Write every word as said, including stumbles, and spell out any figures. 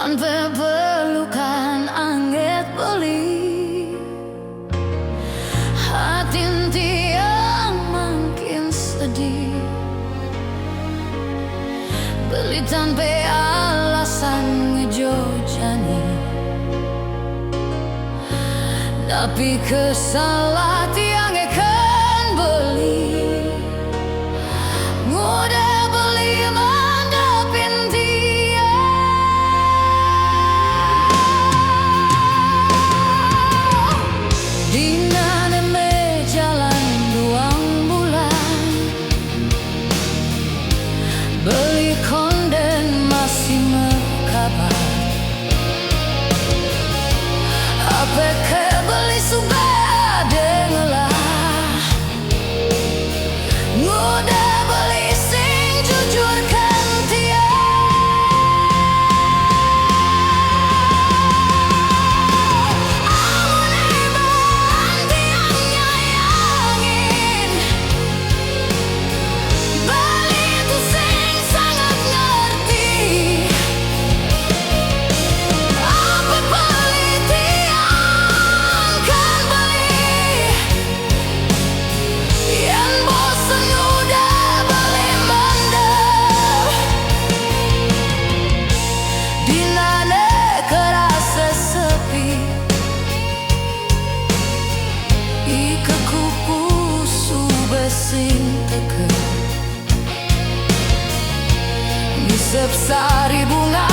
An pepelukan anget beli, hatin tiang makin sedih. Beli tanpa alasan ngejojani, tapi kesalah tiang eken beli. Nguda beli mandapin dia. Di nane me jalan duang bulan, beli konden masih mekabar. Ape ke beli sube ade ngelah, nguda beli sing jujurkan tiang. Amun iban tiang nyayangin, beli tu sing sangat ngerti. Ape beli tiang kan beli, yan bosen udah beli mandap. Di nane kerase sepi, ike kuku sube sing teke. Ngisep sari bunga